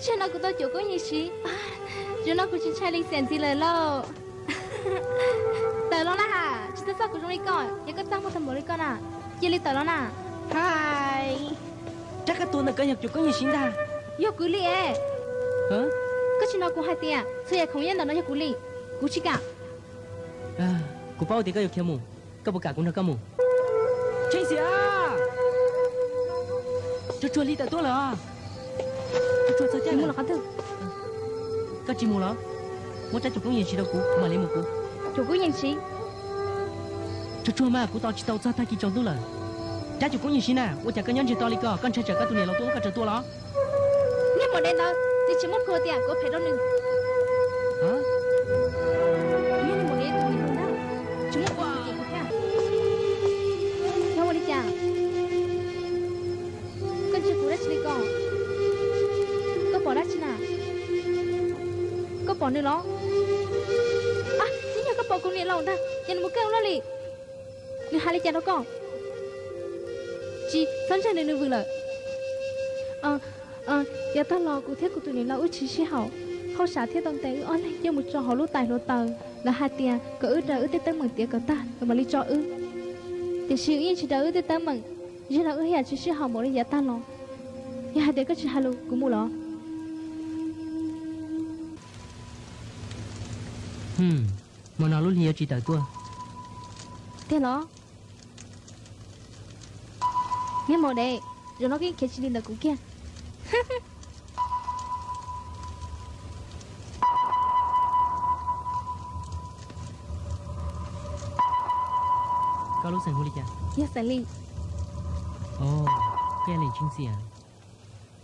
Tsam no kuv tau cuab koob yees siv, zaum no kuv tsis ntshai li xiam ntxiv lawm lauj. Tawm los na ha, tsis txhob txhawj kuv zoo li koj, yog koj txaj muag tag npaum li koj na, cia li tawm los na. Hais, rab koj tuag ntawm koj yog cuab koob yees siv ntag. Yog kuv li es. Koj tsis hnov kuv hais tias txhua yam khoom nyob ntawm no yog kuv li, kuv tsis kam. Kuv paub tias koj yuav khiav mus, koj puas kam kuv nrog koj mus? Tsheej Xiam, Tsuag Tsuag li tawm tuaj lawm. Tsuag Tsuag txog caij lawm. Koj tsis mus los? Muab rab cuab koob yees siv rau kuv, kuv mam li mus kuv. Cuab koob yees siv? Tsuag Tsuag mas kuv tos tsis tau txog tag kis tsaus ntuj lawm. Rab cuab koob yees siv na, ua cas koj nyob ntsiag to li ko, koj ntshai tsam koj tus niam laus tuaj muab koj raws tua los? Niag maum dev ntawd, nws tsis muaj plhu tias kuv phem rau nws. Niag niag maum dev tus niam laus ntag, tsis muaj plhu tias kuv thiab. Yog ua li cas? Koj ntsia kuv dab tsi li ko? Koj pom dab tsi na? Koj pom nws los? Tsis yog koj pom kuv niam laus ntag, ces nws mus kawg ua luaj li. Nws hais li cas rau koj? Tsis txhob ntseeg nws, nws vwm lawm. Yav tag los kuv thiab kuv tus niam laus wb tsis sib haum, hauj sam thiaj tau ntes wb ob leeg coj mus tso hauv lub tais hluav taws. Lawv hais tias kom wb raws wb tej teeb meem tiav kom tag lawv mam li tso wb. Tiam sis wb yeej tsis raws wb tej teeb meem, zaum no wb yam tsis sib haum npaum li yav tag los. Yog hais tias koj tsis hais lus kuv mus los? Hmo no lub hli yuav tsis tawm tuaj. Tiag los? Niag maum dev, zaum no koj yeej khiav tsis dim ntawm kuv kiag. Koj lub xeem hu li cas? Yog xeem Lis. Koj yog Lis Tsheej Xiam,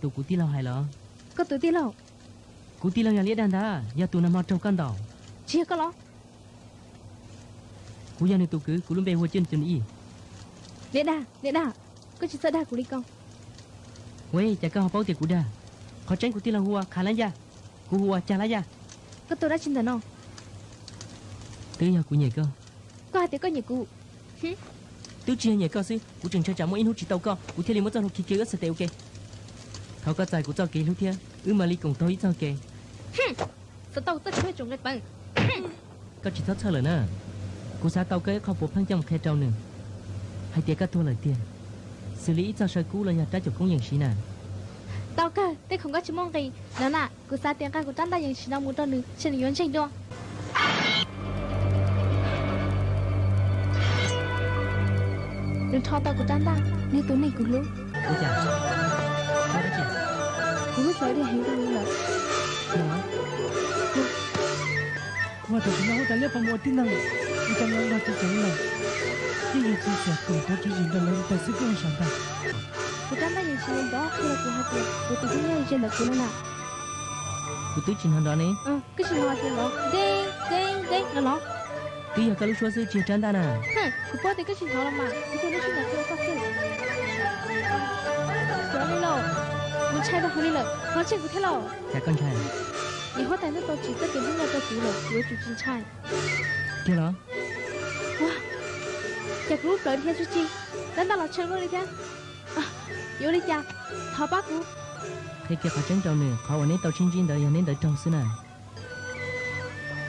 tus kuv tij laug hais los? Koj tus tij laug? Kuv tij laug yog Liab Dag ntag, yog tus nag hmo raug koj ntaus. Tsis yog koj los? Kuv yog nws tus kwv, kuv lub npe hu ua Cwj Cwj Ij. Liab Dag, Liab Dag, koj tsis txhob dag kuv li ko. Ua cas koj ho paub tias kuv dag? Qhov tseeb kuv tij laug hu ua Qha Lab Yaj, kuv hu ua Cag Lab Yaj. Koj tuaj dab tsi ntawm no? Twb yog kuv nyiam koj. Koj hais tias koj nyiam kuv? Twb tsis yog nyiam koj xwb, kuv tseem ntshai tsam muaj ib hnub tsis tau koj kuv thiaj li muab txoj hlua khi kiag wb txhais tes ua ke. Thov koj txais kuv txoj kev hlub thiab, wb mam li koom taug ib txoj kev. Xav tau txoj kev tsoom nqe peev. Koj tsis txhob txhawj lawm na. Kuv xav tau koj ib qho puav pheej coj mus qhia rau nws hais tias koj tuag lawm tiag, xws li ib txoj saw kub los yog rab cuab koob yees siv na. Tau kawg, tej khoom koj tsis muaj nqis no na, kuv xav tias nqa kuv rab ntaj yees siv no mus rau nws seb nws yuav ntseeg dua. Nws rho tau kuv rab ntaj, nws tus neeg kuv hlub. Ua cas? Kuv hlub xav li heev rau nws lawm. Ua tam sim no huab tais liab pov mus ua tib neeg, ua cas nws nrog tsis tseev lawm? Yeej yog tsis xyuam koom tuav tswv yim nrog lawv tas xwb koj ua sam ntag. Kuv rab ntaj yees siv ntawd qhia rau kuv hais tias kuv tus kheej nyob ze ntawm kuv no na. Kuv twb tsis hnov nrov ne. Koj tsis hnov tias nrov nqe nqe nqe no los? Twb yog koj lub suab xwb tsis yog rab ntaj na. Kuv paub tias koj tsis hnov los mas, kuv thiaj lub suab ntawd qhia rau koj xwb. Xyov li lauj, kuv ntshai rau hauv li lawm, hnov tsheej kuv thiab lauj. Cas koj ntshai? Niam huab tais twb tau tsim txoj kev hlub no rau kuv lawm, kuv yuav tsum tsis ntshai. Tiag los? Ua cas kuv lub plawv dhia tsis tsis, rab ntaj los tshee luaj li thiab. Yuav ua li cas? Thov pab kuv. Qhia kiag qhov tseeb rau nws, qhov uas neb tau sib ntsib ntawd yog neb ntawd raug xwb na.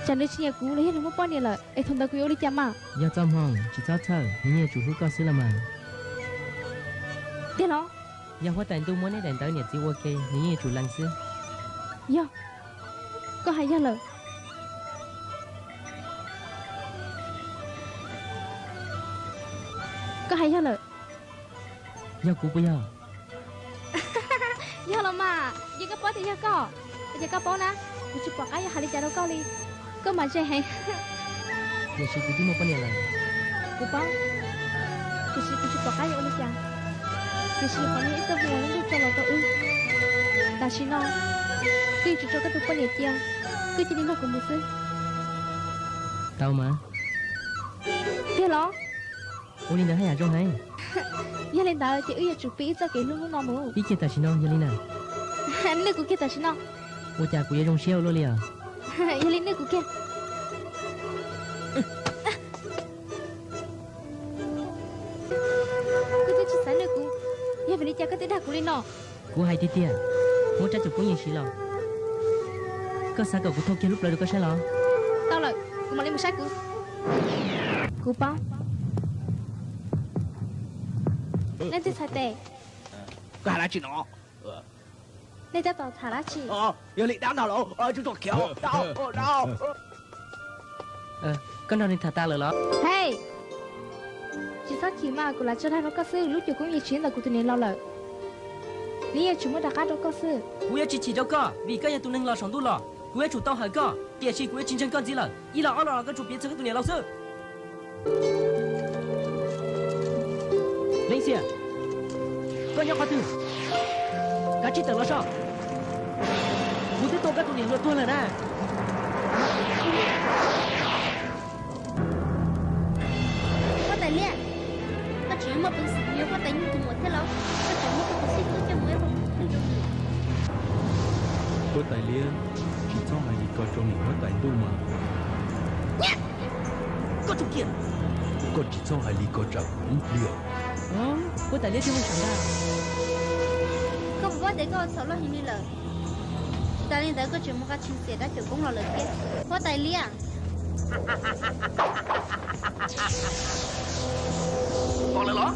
Tsam nws tsis nyiam kuv los yog nws muaj poj niam lawm es thaum ntawd kuv yuav ua li cas mas? Yog txoj hmoo, tsis txhob txhawj, nws yeej yuav tsum hlub koj xwb los mas. Tiag los? Yog huab tais ntuj muab neb daim ntawv niam txiv ua ke, nws yeej yuav tsum lees xwb. Yog, koj hais yog lawm. Koj hais yog lawm. Yog kuv puas yog? Yog los mas, yeej koj paub tias yog koj. Ua cas koj paub na? Kuv tsis pom qab yuav hais li cas rau koj li. Koj mas ntse heev. Tiam sis kuv twb muaj poj niam lawm. Kuv paub, tiam sis kuv tsis pom qab yuav ua li cas. Tiam sis qhov no yog ib txoj hmoo uas lub ntuj tso los rau wb. Tam sim no, koj yuav tsum tso koj tus poj niam cia, koj cia li nrog kuv mus xwb. Tau mas. Tiag los? Ua li ntawd haj yam zoo heev. Yog li ntawd ces wb yuav tsum pib ib txoj kev hlub hnub no mus. Ib kiag tam sim no yog li na. Nws kuv kiag tam sim no. Ua cas kuv yuav zoo siab ua luaj li os? Yog li nws kuv kiag. Koj twb tsis xav nws kuv, yog vim li cas koj thiaj dag kuv li no? Kuv hais tiag tiag. Muab rab caum koob yeej siv los. Koj xav kom kuv thau kiag lub plawv rau koj saib los? Tau lawm, kuv mam li mus saib kuv. Kuv paub. Leej twg txhais tes? Koj hais dab tsi no? Nej tab tom tham dab tsi? Yog li dab no los tsuas tsom khiav, dab, dab. Koj nrog nws tham tas lawm los? Hej, tsis txhob chim mas, kuv lam tso dag rau koj xwb, lub caum koob yeej siv ntawm kuv tus niam laus lawm. Nws yeej tsis muab rov qab rau koj xwb. Kuv yuav tsis chim rau koj, vim koj yog tus neeg los saum ntuj los. Kuv yuav tsum tau hawm koj, tiam sis kuv yuav tsis ntseeg koj ntxiv lawm. Ib los ob los los koj tsuas piav txog koj tus niam laus xwb. Leej Xias, koj nyob qhov twg? Kav tsij tawm los soj. Kuv twb tua koj tus niam hluas tuag lawm na. Huab tais liab, koj tseem yuav muaj peev xwm yuav huab tais nyuj tus muam thiab los? Koj tseem muab koj tus xib fwb coj mus ua hauj lwm rau nws. Huab tais liab, tsis txhob hais li ko rau niam huab tais ntuj mas. Koj tsis txhob hais li ko tsam kuv ib pliag. Huab tais liab thiab hauj sam ntag. Koj puas paub tias koj ua txhaum loj heev li lawm? Tsis tas li ntawd koj tseem mus nqa tshee xiam dab caum koob los lawm thiab. Huab tais liab. Pom lawm los?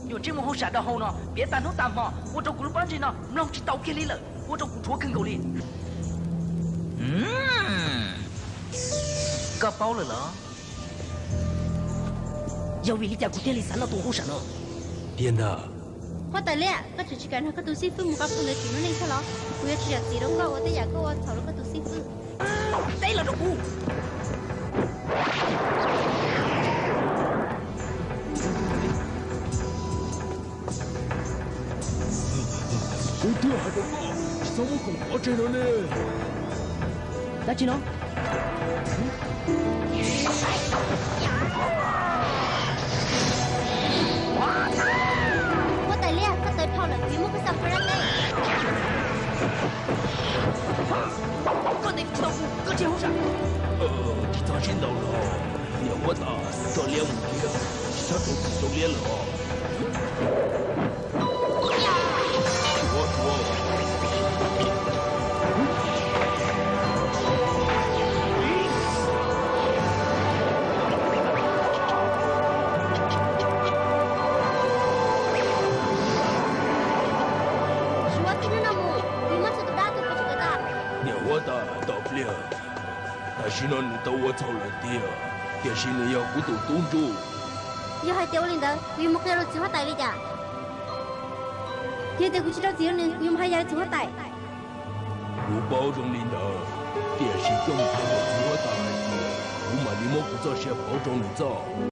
Nyuam tsiaj muaj hauj sam dau hau no piav tag hnub tag hmo ua rau kuv lub pob ntseg no mloog tsis tau kiag li lawm, ua rau kuv dhuav kawg nkaus li. Koj paub lawm los? Yog vim li cas kuv thiaj li xav noj tus hauj sam no? Tiag ntag. Huab tais liab, koj tseem tsis kam nrog koj tus xib fwb mus nqa phau ntawv tsim muaj neej thiab los? Kuv yuav tsis zam txim rau koj ua tej yam koj ua txhaum rau koj tus xib fwb. Teb los rau kuv. Kuv thiaj hais rau koj, tsis txhob muab khoom pov tseg no ne. Dab tsi no? Huab tais liab, koj tawv dhau lawm, kuv yuav muab koj xa fuv rab teb. Koj ntes tsis tau kuv, koj tsis hauj sam. Tsis txhob siab ntau los, niam huab tais, tso liab mus thiab, tsis txhob rau kuv rau liab los. Suav txij hnub no mus, kuv yuav muab txhua tus dab tuag pov tseg kom tag. Niam huab tais, tos pliag. Tam sim no nws tau ua txhaum lawm tiag, tiam sis nws yog kuv tus tub ntsuj. Yog hais tias ua li ntawd, kuv yuav mus qhia rau txiv huab tais li cas? Yog tias kuv tsis rau txim rau nws, kuv yuav mus hais yam li txiv huab tais. Kuv paub zoo li ntawd, tiam sis koj mus qhia rau txiv huab tais hais tias kuv mam li muab kuv txoj sia pauv rau nws txoj.